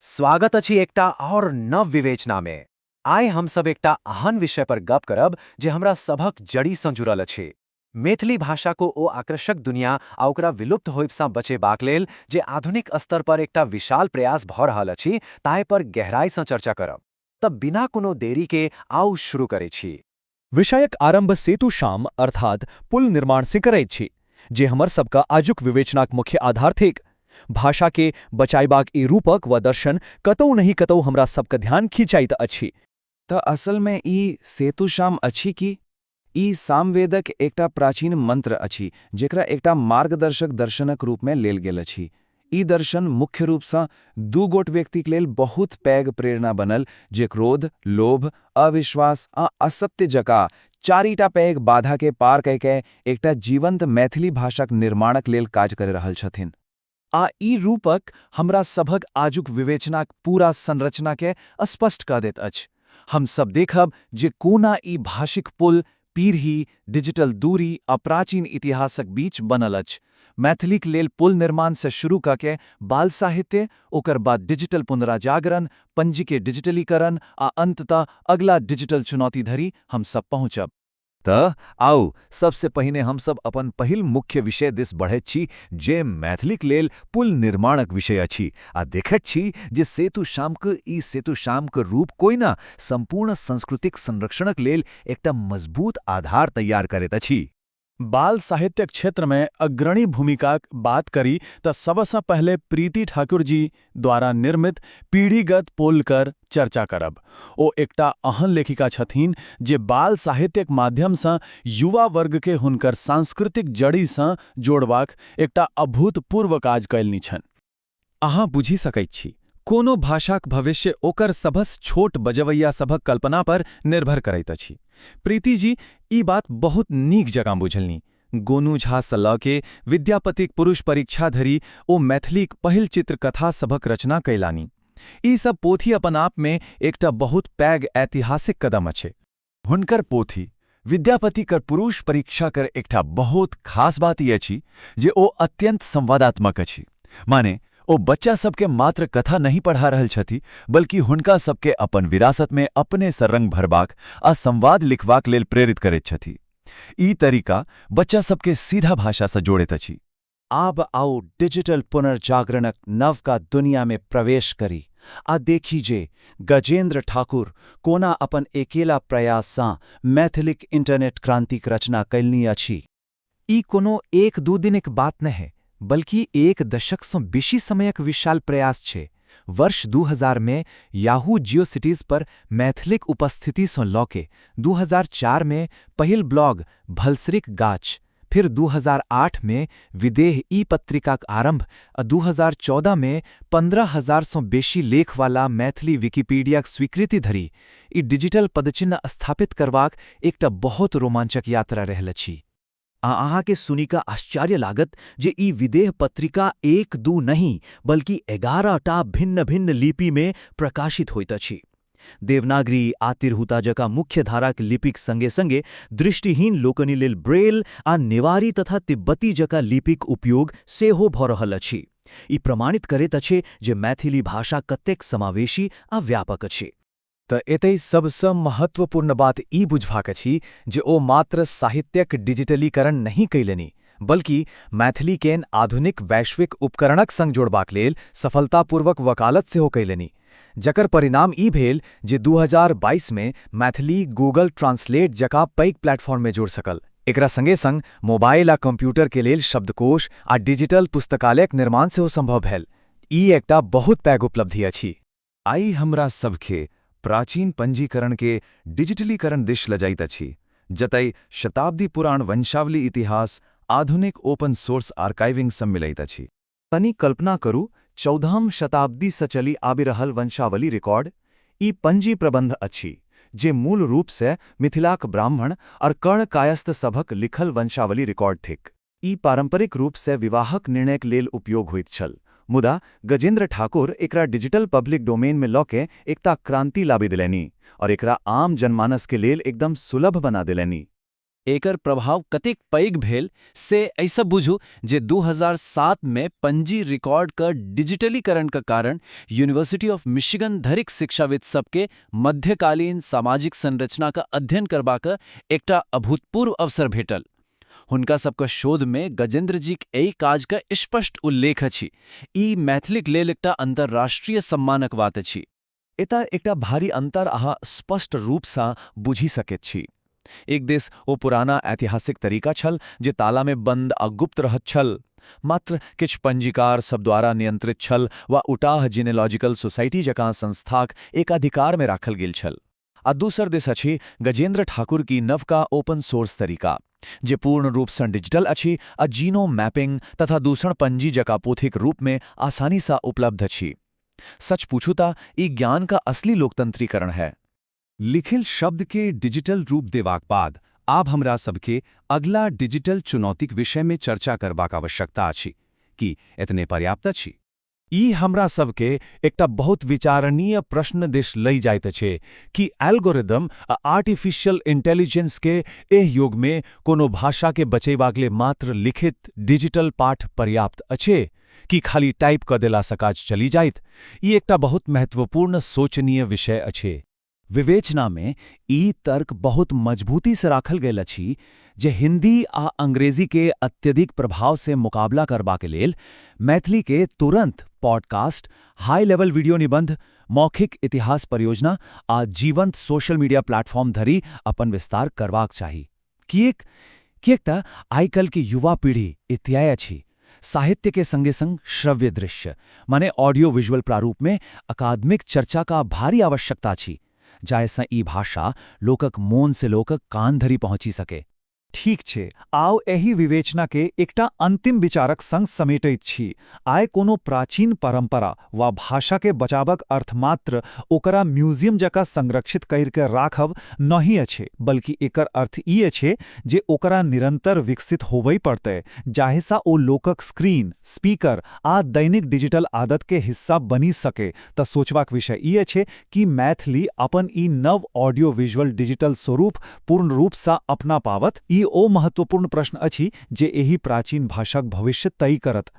स्वागत अछि एकटा आओर नव विवेचनामे। आइ हमसब एकटा एहन विषय पर गप करब जे हमरा सभक जड़िसँ जुड़ल अछि। मैथिली भाषाक ओ आकर्षक दुनिया आ ओकरा विलुप्त होइबसँ बचेबाक लेल जे आधुनिक स्तर पर एकटा विशाल प्रयास भऽ रहल अछि, ताहि पर गहराईसँ चर्चा करब। तऽ बिना कोनो देरीके आउ शुरू करै छी। विषयक आरम्भ सेतु श्याम अर्थात पुल निर्माण से करैत छी, जे हमर सबक आजुक विवेचनाक मुख्य आधार थिक। भाषा के बचाइबाक ई रूपक वा दर्शन कतौ नहि कतौ हमरा सबक ध्यान खींचाइत अछि। तऽ असलमे ई सेतुश्याम अछि की? ई सामवेदक एकटा प्राचीन मंत्र अछि, जेकरा एकटा मार्गदर्शक दर्शनक रूपमे लेल गेल अछि। ई दर्शन मुख्य रूपसँ दू गोट व्यक्तिक लेल बहुत पैघ प्रेरणा बनल, जे क्रोध, लोभ, अविश्वास आ असत्य जकाँ चारिटा पैघ बाधाके पार कय कए एकटा जीवंत मैथिली भाषाक निर्माणक लेल काज करि रहल छथिन। आ ई रूपक हमरा सभक आजुक विवेचनाक पूरा संरचनाकेँ स्पष्ट कऽ दैत अछि। हम सब देखब जे कोना ई भाषिक पुल पीढ़ी, डिजिटल दूरी आ प्राचीन इतिहासक बीच बनल अछि। मैथिलीक लेल पुल निर्माण से शुरू कऽ के बाल साहित्य, ओकर बाद डिजिटल पुनर्जागरण, पंजीके डिजिटलीकरण आ अंततः अगला डिजिटल चुनौती धरि हम सब पहुँचब। तऽ आउ, सबसे पहिने हमसब अपन पहिल मुख्य विषय दिस बढ़ैत छी, जे मैथिलीक लेल पुल निर्माणक विषय अछि आ देखैत छी जे सेतु श्यामक ई सेतु श्यामक रूप कोइना सम्पूर्ण सांस्कृतिक संरक्षणक लेल एकटा मजबूत आधार तैयार करैत अछि। बाल साहित्यक क्षेत्रमे अग्रणी भूमिकाक बात करी तऽ सबसँ पहिले प्रीति ठाकुर जी द्वारा निर्मित पीढ़ीगत पोलकर चर्चा करब। ओ एकटा अहन लेखिका छथिन जे बाल साहित्यक माध्यमसँ युवा वर्गके हुनकर सांस्कृतिक जड़िसँ जोड़बाक एकटा अभूतपूर्व काज कयलनि छनि। अहाँ बुझि सकैत छी, कोनो भाषाक भविष्य ओकर सभसँ छोट बजवैया सभक कल्पना पर निर्भर करैत अछि। प्रीति जी ई बात बहुत नीक जकाँ बुझलनि। गोनू झा सँ लऽ के विद्यापतिक पुरुष परीक्षा धरि ओ मैथिलीक पहिल चित्रकथा सभक रचना कयलनि। ई सब पोथी अपन आपमे एकटा बहुत पैघ ऐतिहासिक कदम अछि। हुनकर पोथी विद्यापति कर पुरुष परीक्षा कर एकटा बहुत खास बात ई अछि जे ओ अत्यंत संवादात्मक अछि। माने ओ बच्चा सबके मात्र कथा नहि पढ़ा रहल छथि, बल्कि हुनका सबके अपन विरासतमे अपने सँ रंग भरबाक आ संवाद लिखबाक लेल प्रेरित करैत छथि। ई तरीका बच्चा सबके सीधा भाषा सँ जोड़ैत अछि। आब आउ डिजिटल पुनर्जागरणक नवका दुनियामे प्रवेश करी आ देखी जे गजेंद्र ठाकुर कोना अपन एकेला प्रयाससँ मैथिलीक इंटरनेट क्रांतिक रचना कयलनि अछि। ई कोनो एक दू दिनक बात नहि, बल्कि एक दशकसँ बेसी समयक विशाल प्रयास छै। वर्ष 2000 मे याहू जियोसिटीज पर मैथिलीक उपस्थितिसँ लऽ के 2004 मे पहिल ब्लॉग भलसरीक गाछ, फिर 2008 मे विदेह ई पत्रिकाक आरंभ आ 2014 मे 15,000 सँ बेसी लेखवाला मैथिली विकिपीडियाक स्वीकृति धरि ई डिजिटल पदचिह्न स्थापित करबाक एकटा बहुत रोमांचक यात्रा रहल अछि। आ अहाँके सुनि कऽ आश्चर्य लागत जे ई विदेह पत्रिका एक दू नहि, बल्कि 11टा भिन्न भिन्न लिपिमे प्रकाशित होइत अछि। देवनागरी आ तिरहुता जकाँ मुख्य धाराक लिपिक संगे संगे दृष्टिहीन लोकनि लेल ब्रेल आ नेवारी तथा तिब्बती जकाँ लिपिक उपयोग सेहो भऽ रहल अछि। ई प्रमाणित करैत अछि जे मैथिली भाषा कतेक समावेशी आ व्यापक अछि। तऽ एतय सबसँ महत्वपूर्ण बात ई बुझबाक अछि जे ओ मात्र साहित्यक डिजिटलीकरण नहि कयलनि, बल्कि मैथिलीकेँ आधुनिक वैश्विक उपकरणक संग जोड़बाक लेल सफलतापूर्वक वकालत सेहो कयलनि, जकर परिणाम ई भेल जे 2022 मे मैथिली गूगल ट्रांसलेट जकाँ पैघ प्लेटफॉर्ममे जुड़ सकल। एकरा संगे संग मोबाइल आ कंप्यूटर के लेल शब्दकोश आ डिजिटल पुस्तकालयक निर्माण सेहो संभव भेल। ई एकटा बहुत पैघ उपलब्धि अछि। आइ हमरा सबके प्राचीन पंजीकरण के डिजिटलीकरण दिश ल जाइत अछि, जतय शताब्दी पुराण वंशावली इतिहास आधुनिक ओपन सोर्स आर्काइविंग सँ मिलैत अछि। तनि कल्पना करू, 14म शताब्दीसँ चलि आबि रहल वंशावली रिकॉर्ड, ई पंजी प्रबंध अछि, जे मूल रूपसँ मिथिलाक ब्राह्मण और कर्ण कायस्थ सभक लिखल वंशावली रिकॉर्ड थिक। ई पारंपरिक रूपसँ विवाहक निर्णयक लेल उपयोग होइत छल, मुदा गजेंद्र ठाकुर एकरा डिजिटल पब्लिक डोमेन में लऽ के एकटा क्रांति लाबि देलनि और एकरा आम जनमानस के लेल एकदम सुलभ बना देलनि। एकर प्रभाव कतेक पैघ भेल से एहिसँ बुझू जे 2007 मे पंजी रिकॉर्ड क डिजिटलीकरण क कारण यूनिवर्सिटी ऑफ मिशिगन धरिक शिक्षाविद सबके मध्यकालीन सामाजिक संरचना क अध्ययन करबाक एकटा अभूतपूर्व अवसर भेटल। हुनका सबक शोध मे गजेन्द्र जीक एहि काज क स्पष्ट उल्लेख अछि। ई मैथिलीक लेल एकटा अंतर्राष्ट्रीय सम्मानक बात अछि। एतय एकटा भारी अंतर अहाँ स्पष्ट रूपसँ बुझि सकैत छी। एक दिस ओ पुराना ऐतिहासिक तरीका छल जे तालामे बंद आ गुप्त रहत छल, मात्र किछु पंजीकार सब द्वारा नियंत्रित छल वा उटाह जिनेलॉजिकल सोसाइटी जकाँ संस्थाक एकाधिकारमे राखल गेल छल। आ दोसर दिस अछि गजेन्द्र ठाकुर की नवका ओपन सोर्स तरीका, जे पूर्ण रूपसँ डिजिटल अछि आ जीनोम मैपिंग तथा दूषण पंजी जकाँ पोथीक रूपमे आसानीसँ उपलब्ध अछि। सच पूछू त ई ज्ञान का असली लोकतंत्रीकरण है। लिखिल शब्द के डिजिटल रूप देबाक बाद आब हमरा सबके अगला डिजिटल चुनौतीक विषयमे चर्चा करबाक आवश्यकता अछि। की एतने पर्याप्त अछि? ई हमरा सबके एकटा बहुत विचारणीय प्रश्न दिश लई जाइत अछि, कि एल्गोरिदम आ आर्टिफिशियल इंटेलिजेंस के एह युग में कोनो भाषा के बचेबाक लेल मात्र लिखित डिजिटल पाठ पर्याप्त अछि? कि खाली टाइप क देला सँ काज चलि जाइत? ई एकटा बहुत महत्वपूर्ण सोचनीय विषय अछि। विवेचनामे ई तर्क बहुत मजबूतीसँ राखल गेल अछि जे हिंदी आ अंग्रेजी के अत्यधिक प्रभाव से मुकाबला करबाक लेल मैथिली के तुरंत पॉडकास्ट, हाई लेवल वीडियो निबंध, मौखिक इतिहास परियोजना आ जीवंत सोशल मीडिया प्लेटफॉर्म धरि अपन विस्तार करबाक चाही। किएक किएक तऽ आइ काल्हि के युवा पीढ़ी इत्याय अछि साहित्य के संगे संग श्रव्य दृश्य माने ऑडियो विजुअल प्रारूप में अकादमिक चर्चा का भारी आवश्यकता अछि, जाहिसँ ई भाषा लोकक मोन से लोकक कान धरि पहुँचि सके। ठीक छै, आउ एहि विवेचना के एकटा अंतिम विचारक संग समेटैत छी। आइ कोनो प्राचीन परंपरा वा भाषा के बचाबक अर्थ मात्र ओकरा म्यूजियम जकाँ संरक्षित करि के राखब नहि अछि, बल्कि एकर अर्थ ई अछि जे ओकरा निरंतर विकसित होबय पड़तै, जाहिसँ ओ लोकक स्क्रीन, स्पीकर आ दैनिक डिजिटल आदत के हिस्सा बनि सके। तऽ सोचबाक विषय ई अछि कि मैथिली अपन ई नव ऑडियो विजुअल डिजिटल स्वरूप पूर्ण रूपसँ अपना पावत? ई ओ महत्वपूर्ण प्रश्न अछि जे एहि प्राचीन भाषाक भविष्य तय करत।